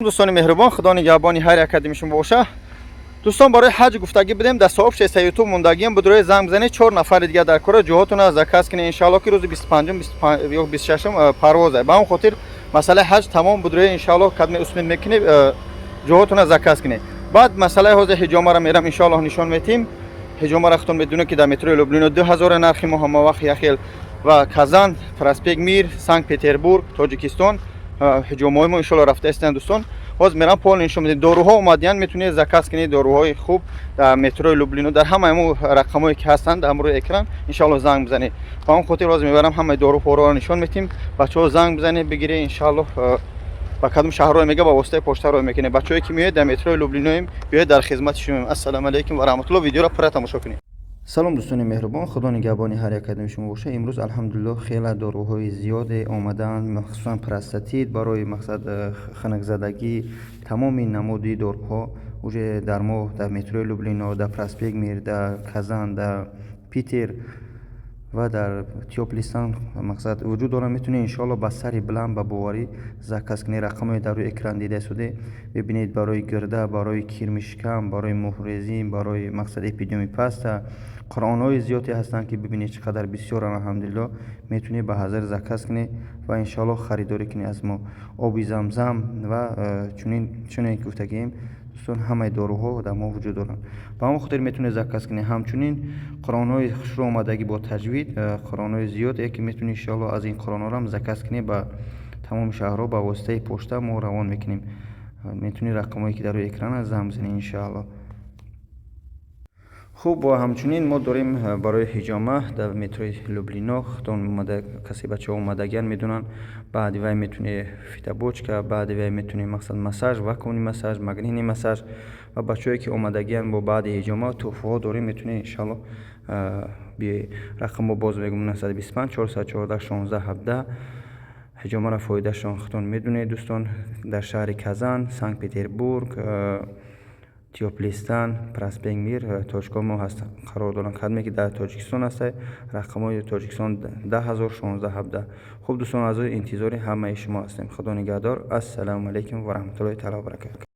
Дӯстони меҳрубон, Худо нигаҳбони ҳар як кадоми шумо боша. Дӯстон, барои ҳаҷ гуфтагӣ будем, дар сообщество Ютуб мондагиам будрои, занг бизанед. Чор нафари дигар дар кора, ҷоҳотона заказ кунед, иншаалло, ки рӯзи 25, ё 26 парвоз. Ба он хотир масъалаи ҳаҷ тамом будрои, иншаалло, кадме успеть мекунед, ҷоҳотона заказ кунед. Баъд масъалаи ҳозир ҳиҷомаро мерам, иншоаллоҳ, нишон метим. Ҳиҷомаро худтон медонед, ки дар метрои Люблино 2000 нархи мо ҳама вақт яхел ва Казан, проспект Мир, Санкт Петербург, Тоҷикистон ҳиҷомаҳои мо иншоалло рафта истанд. Дӯстон, ҳозир мерам, пол нишон медиҳем. Доруҳо омадиянд, метавонед заказ кунед доруҳои хуб дар метрои Люблино, дар ҳамаи мо рақамҳое ки ҳастанд дар рӯи экран, иншоалло, занг бизанед. Ба он хотир ҳозир мебарам, ҳамаи доруҳоро нишон медиҳем. Бачаҳо, занг бизанед, бигиред, иншоалло. Ба кадом шаҳрҳое мега, ба воситаи почта роҳ мекунед. Бачаҳое ки меоед, дар метрои Люблиноем, биёед, дар хизмати шумоем. Ассалому алайкум ва раҳматулло. Видеоро пурра тамошо кунед. Салом, дӯстони меҳрубон, Худо нигаҳбони ҳар як кадоми шумо боша. Имрӯз, алҳамдулилло, хеле доруҳои зиёде омадаанд, махсусан простатит, барои мақсад хунукзадагӣ, тамоми намуди доруҳо уже дар мо дар метрои Люблино, дар проспект Мир, дар Казан, дар Питер ва дар Тёплый Стан мақсад вуҷуд доранд. Метавонед, иншоалло, ба сари баланд, ба боварӣ заказ кунед. Рақамҳои дар рӯи экран дида истоде, бибинед: барои гирда, барои кирми шикам, барои муҳрезӣ, барои мақсад эпидемияи паста, қуръонҳои зиёде ҳастанд, ки бибинед, чӣ қадар бисёранд. Алҳамдулилло, метавонед ба ҳазар заказ кунед ва иншоалло харидорӣ кунед аз мо. Оби Замзам ва чунин чуне ки гуфтагием, дӯстон, ҳамаи доруҳо дар мо вуҷуд доранд. Ба ҳамон хотир метавонед заказ кунед. Ҳамчунин қуръонҳои хушрӯ омадагӣ бо таҷвид, қуръонҳои зиёде, ки метавонед, иншоалло, аз ин қуръонҳоро заказ кунед. Ба тамоми шаҳрҳо ба воситаи почта мо равон мекунем. Метавонед рақамҳое ки дар рӯи экран аст, занг бизанед, иншоалло. Хуб, ҳамчунин мо дорем барои ҳиҷома дар метрои Люблино. Худон омада, касе бачаҳо омадагиан медонанд. Баъди вай метавонӣ фитобочка, баъди вай метавонӣ мақсад массаж, вакуумный массаж, магнитный массаж. Ва бачаҳое ки омадагиан, бо баъди ҳиҷома туҳфаҳо дорем, метавонед, иншоалло, биёед. Рақамҳо боз мегӯм: 925 414 16 17. Ҳиҷомаро фоидаашон худтон медонед, дӯстон. Дар шаҳри Казан, Санкт Петербург, Тёплый Стан, проспект Мир точкаҳо мо ҳаст, қарор доранд. Кадоме ки дар Тоҷикистон ҳастед, рақамҳои Тоҷикистон 10 000 16 17. Хуб, дӯстон, аз интизори ҳамаи шумо ҳастем. Худо нигаҳдор. Ассалому алайкум ва раҳматуллоҳи таала ва баракату.